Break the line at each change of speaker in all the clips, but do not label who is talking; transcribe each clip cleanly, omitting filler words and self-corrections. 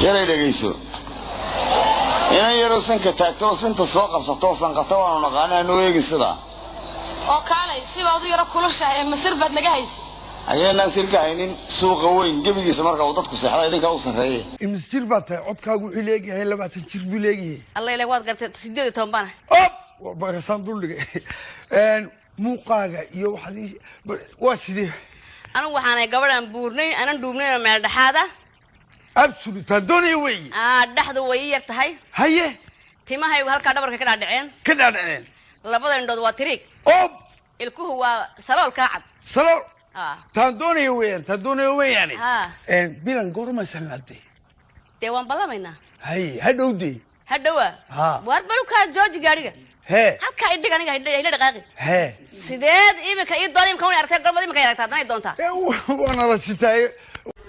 Yaray, dhegayso. Inan yaroo sanka taagto oo sinta soo qabsato oo sanqata waanu naqaana. Anu eegin sidaa.
Oo kaalay, sibaad u yaro kulushahay ee masir baad naga haysa.
Ayaanaan sirka haynin. Suuqa weyn gebigiisa marka uu dadku seexda idinkaa u sarreeya.
Imis jir baa tahay? Codkaagu wuxuu leegyahay 20 jir buu leegyahay.
Alla ilaah, waad gartay, 18 baan.
Op, barasaan duldhigay muuqaaga iyo waxaad waa sidee?
Anigu waxaanay gabadhaan buurnayn anan dhuubnayn oo meel dhexaada.
Absolute taan doonaya weeye.
Aa, dhexdu way ii yar tahay. Timahaygu halkaa dhabarka ka dhaadhaceen.
Ka dhaadhaceen.
Labada indhood waa tiriig.
Op.
Ilkuhu waa saloolkaa cad.
Salool.
Aa.
Taan doonaya weeyaan, taan doonaya weeyaane.
Ha.
Bilan goormaysan laadee?
Dee waan ballamaynaa.
Haye, ha dhowdee.
Hadhowa.
Ha.
Waar balukaa, jooji gaadhiga.
Hee.
Halkaa idhig, aniga ila dhaqaaqi.
Hee.
Sideed imika ii doon? Imika wan aragtay, gormad imika aragtaa haddana ay doontaa.
Waana la sitaaye.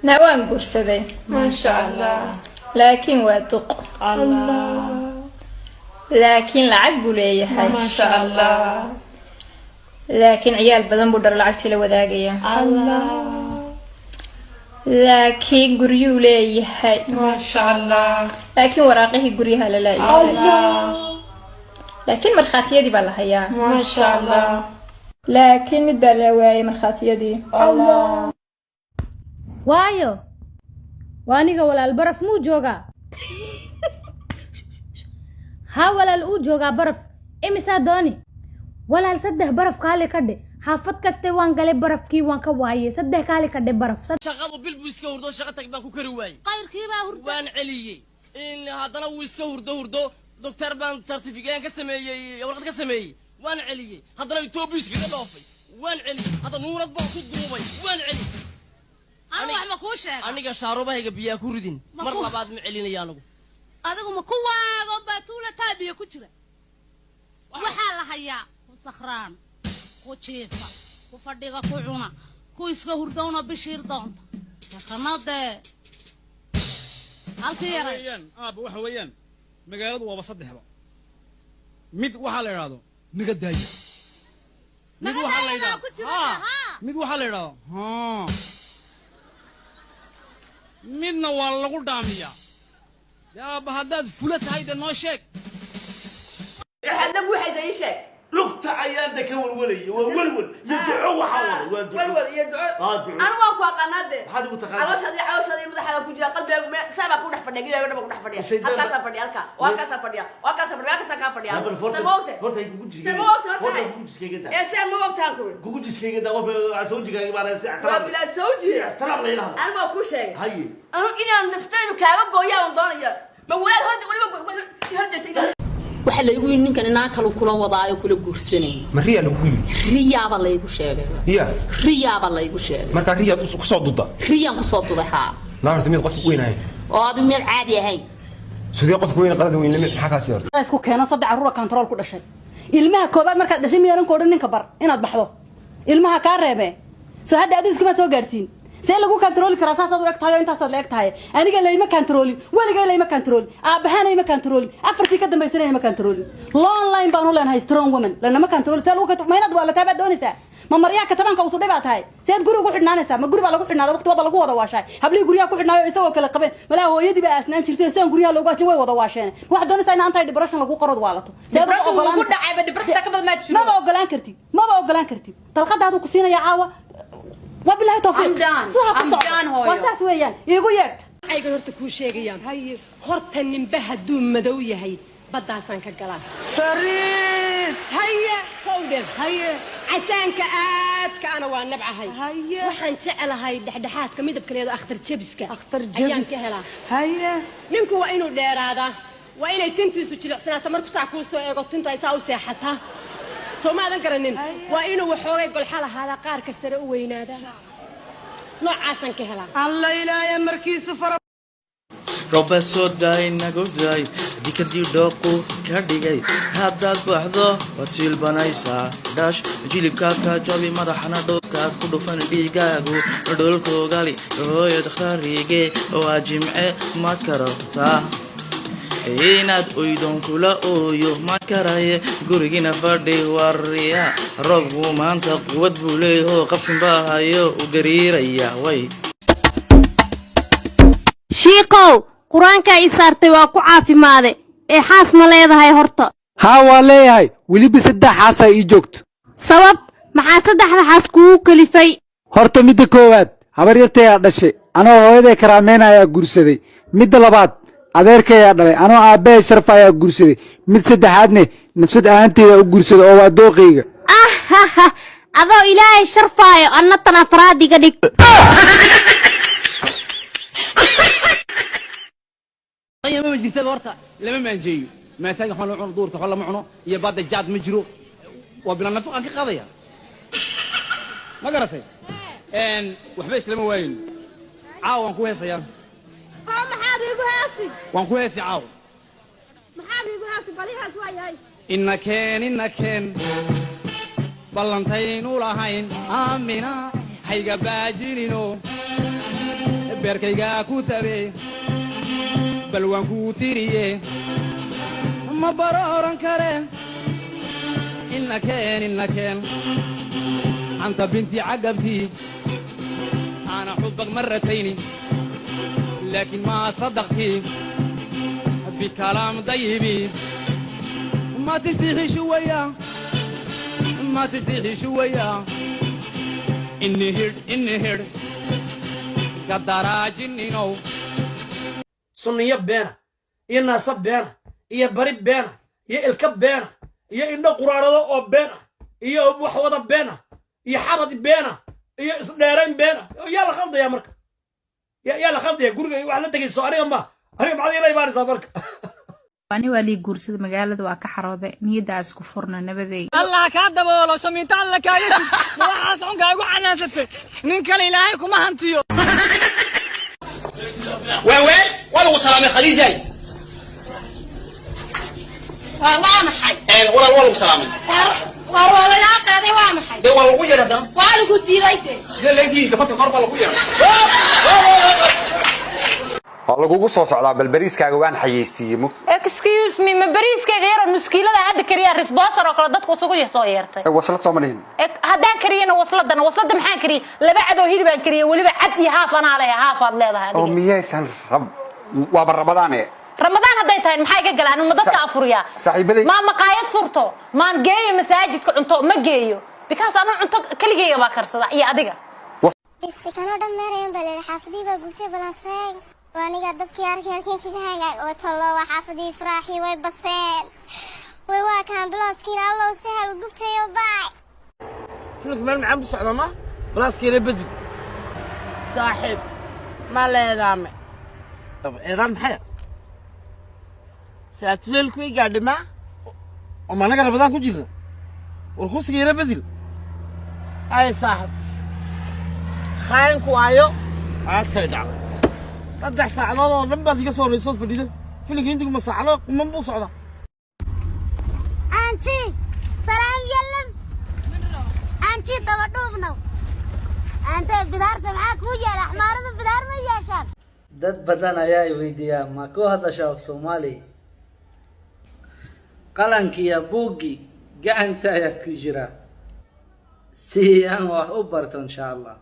Na waan guursaday.
Maasha Allah.
Laakiin waa duq.
Allah.
Laakiin lacag buu leeyahay.
Maasha Allah.
Laakiin ciyaal badan buu dhalo, lacagtii la wadaagaya.
Allah.
Laakiin guryuu leeyahay.
Maasha Allah.
Laakiin waraaqihii guryaha la laayahay.
Allah.
Laakiin markhaatiyadii baa la hayaa.
Maasha Allah.
Laakiin mid baa la waayay markhaatiyadii.
Allah.
Waayo, waa aniga walaal. Baraf muu joogaa? Ha walaal, uu joogaa. Baraf imisaa dooni walaal? Saddex baraf kaali ka dhe. Xaafad kaste waan galay, barafkii waan ka waayay. Saddex kaali ka dhe baraf.
Shaqadu bil buu iska hurdo, shaqo tag baan ku kari waayey.
Qayrkiibaa hurda.
Waan celiyey in haddana wuu iska hurdo hurdo. Doctor baan certificate ka sameeyey, warqad ka sameeyey, waan celiyey. Haddana Etoobiya iskaga dhoofay, waan celiyey. Hadda nuurad baan ku duubay, waan celiyey.
Anu wax ma kuu sheega?
Aniga shaarubahayga biyaa ku ridin.
Ma
mar labaad ma celinaya anigu.
Adigu ma ku waagon baa tuula taabiya ku jira? Waxaa la hayaa ku sakhraan, ku jiifa, ku fadhiga, ku cuna, ku iska hurdowna bishiir doonta yakana dee halkii yaray.
Weeyaan aaba, waxa weeyaan magaaladu waaba saddexba. Mid waxaa la idhaahdo naga daaya, mid
Naga
waxaa la
daaya baa
yidhahdo
ku jira.
Haa.
Haa.
Mid waxaa la idhahdo haa, midna waa lagu dhaamiyaa. Dee aabba, haddaad fula tahay dee noo sheeg.
Waxaad la guuxaysa ii sheeg.
Lugta ayaan de ka walwalaya. Waa walwal iyo duco waxaa waday, waa duco.
Walwal iyo duco.
Aa, duco.
Anu waan ku aqaanaa de.
Maxaad igu taqaanaa?
Calooshaadii, calooshaadii madaxaaga ku jira, qalbigaagu saa baa ku dhex fadhiya, gilaaga dhan baa ku dhex fadhiya.
Shaydaan
halkaasaa fadhiya, halkaa oo halkaasaa fadhiya oo halkaasaa fadhiya, halkaasaa kaa fadhiya.
Bal horta-
Se ma ogtahay?
Horta kugu
Se ma ogtahay horta?
Horta kugu jiskayga daa.
Ee, see ma ogtahan ku yidhi?
Kugu jiskayga daa, waa sawjigaaga baa si
Waa
ixtiraam.
bilaa sawji.
Si ixtiraam la yidhahdo.
Anu waa kuu sheegay.
Haye.
Anu inaan naftaydu kaaga gooyaa aan doonaya. Ma walaal horta weliba horjeegtay.
Waxaa laygu yidhi ninkan inaa kalu kula wadaayo, kula guursanay.
Ma riyaa lagu yimi?
Riyaaba laygu sheegay.
Ya.
Riyaaba laygu sheegay.
Markaa riyaad kusoo dudda?
Riyaan kusoo duday, haa.
Naa horta mid qof weyn ahayn.
Oo adigu meel caadi ahayn.
Sidee qofka weyn qalada weyn lamid maxaa kaasi horta?
Isku keeno saddex carruura kantarool ku dhashay. Ilmaha koobaad markaad dhashay miyaanan ku odhan ninka bar inaad baxdo, ilmaha kaa reebe? Soo hadda adigu iskumaad soo gaadhsiin. See lagu kantarooli karaa? Saasaad u eg tahay oo intaasaad la eg tahay. Aniga layma kantaroolin, weligay layma kantaroolin, aabbahaana ima kantaroolin, afartii ka dambaysana ima kantaroolin. Long line baan u leenahay, strong woman lanama kantarooli. See lagu ma inaad waalataa baad doonaysaa? Ma maryaha katabaanka usudhay baa tahay? Seed guri ugu xidhnaanaysaa? Ma guri baa lagu xidhnaada? Waqti waaba lagu wada waashaay. Hablihii guryaha ku xidhnaayo isagoo kale qabeen malaha hooyadii baa aasnaan jirtay. Sidaan guryaha loogu ajin way wada waasheen. Ma waxaad doonaysaa in anti depression lagu qorod waalato? Seed ugu
Depression wuu ku
ogolaanaysaa?
dhacayba, depression ka badan maa jiro.
Maba ogolaan kartid, maba ogolaan kartid. Dalqadaadu ku siinaya caawa, wabilahi tawfiiq.
I'm done.
Sidaa ku
I'm
socdo.
done, hooyo.
Waa saas weeyaan, iigu yeedh.
Aygan horta kuu sheegayaan, horta ninba hadduu madow yahay baddaasaan ka galaa.
Fariid.
Haye, kowdhe.
Haye.
Casaanka aadka ana waa nabcahay. Waxaan jeclahay dhexdhexaadka, midabka leedo akhtar jebiska.
Akhtar
ayaan
jebis.
Ka helaa.
Haye.
Ninku waa inuu dheeraadaa, waa inay tintiisu jilicsanaato, markuu saa kuu soo eego tintu ay saa u seexataa. Soo maadan garanin? Waa inuu waxoogay golxa lahaadaa, qaarka sare u weynaadaa. Noocaasaan ka helaa.
Alla ilaahay markiisu fara.
Rooba soo daay, nagu daay, dikadii dhooqu ka dhigay. Haddaad baxdo waad silbanaysaa, dhash jilibkaad ka jabi, madaxana dhulkaad ku dhufan, dhiigaagu dhulkugali. Hooyo dakhtariige, waa jimce, ma karabtaa inaad oydoon kula ooyo? Ma karaye, gurigina fadhi wariya. Roobku maanta quwad buu leeyaho, qabsin baa hayo u gariiraya way.
Shiikow.
Qur-aankaa ii saartay waa ku caafimaade ee xaas ma leedahay horta?
Haa, waa leeyahay, weliba 3 xaasaa ii joogto.
Sabab maxaa saddexda xaas kugu kalifay?
Horta midda koowaad habaryartayaa dhashay, anoo hooyaday karaamaynayaa guursaday. Midda labaad adeerkayaa dhalay, anoo aabbahay sharfa ayaa guursaday. Mid saddexaadne nafsad ahaanteyda u guursaday oo waa dooqayga.
Ah, adoo Ilaahay sharfaayo, anna tan afraad iga dhig.
Ma jirtaba horta, lama maanjeeyo maataanka waxaa loo cuno duurka, waxba lama cuno iyo baadda jaad ma jiro, waa bilaa nafaqaan ka qaadaya. Ma garatay? Waxba islama waayin. Caawa waan ku heesayaa.
Maxaad iigu heesi?
Waan ku heesi caawa.
Maxaad iigu heesi? Balihaas waa yahay.
Ina keen, ina keen, ballantaynu lahayn, aamina hayga baajinino, beerkaygaa ku tabe, bal waan kuu tiriye, ma barooran kare. Ina keen, ina keen, anta binti cagabtii, ana xubak maratayni laakiin maa sadaqtii bikalaam dayibi. ما تستحي شوية، ما تستحي شوية، إني هرد، إني هرد قدراج إني نو.
Sunniyo beena iyo naasa beena iyo bari beena iyo ilka beena iyo indho quraarado oo been ah iyo wax wada been ah iyo xabad beena iyo isdheerayn been ah. Yaa la khaldaya marka? Yaa la khaldaya? Guriga wax la tegayso aniga ma aniga maxaad ila imaanaysaa marka?
Ani waa lii guursada, magaalada waa ka xarooday, niyaddaa isku furna nabadey.
Allah kaa daboolo, shamiinto alla kaaga sid, waxaas cunkaa igu xanaansatay, nin kale Ilaahay kuma hantiyo.
Wewe, waa lagu salaamay, Khadiijay.
Waa maxay?
Walaal, waa lagu salaamay.
Waar, waa lagaa qaaday, waa maxay?
Dee waa lagu yeedha haddana.
Waa lagu diiday de.
Sidee leegyihiin gabadha kor baa lagu yeedha.
Waa lagugu soo socdaa, bal bariiskaaga waan xayeysiiyey mugta.
Excuse me, ma bariiskayga yaroo nuskiilada hadda kariyaa risbooser oo kale dadku isugu soo yeertay?
Waslad soo ma dhihin?
Haddaan kariyana wasladana, waslada maxaan kariyey? 2 cadoo hilibaan kariyey, weliba cad iyo haaf anaa leeyahay, haafaad leedahay.
Oo
adiga
miyaysan rab waaba Ramadaane.
Ramadaan hadday tahay maxaa iga galaan? Ma dadka afuriyaa?
Saaxiibaday.
Maa maqaayad furto? Maan geeyo masaajidka cunto? Ma geeyo, because anuu cunto keligayga baa karsada iyo adiga.
Isikano dhan meerayan baa layidhi, xaafadii baa gubtay, balan sheeg waa aniga dabkii arkay halkeen kaga hagaag oo tollo, waa xaafadii Faraaxii, way baseen, way waa kaan bilooskiina, Allow sahal, gubtayo, baay.
Filimka meel macaan bu socdaa, ma balaaskiina bedel.
Saaxiib, ma leedaame?
Eedaan maxaya saatfeelku i gaadhimaa oo maanaga Rabadaan ku jirna, war kursiga yara bedel.
Hay saaxiib, khaynku ayo.
Aatay dhacday, 3 saacadood oo dhan baad iga soo horraysood fadhida. Filimka Hindigu ma saacado quman buu socdaa?
Anji salaam yallam, anji daba dhuubnow, ante bidaarta maxaa kuu yeela? Axmaarada bidaar ma yeeshaan?
Dad badan ayaa i weydiiyaa, ma ku hadasha af Soomaali? Qalankiiyo buuggii gacanta ayaa ku jira si aan wax u barto, insha Allah.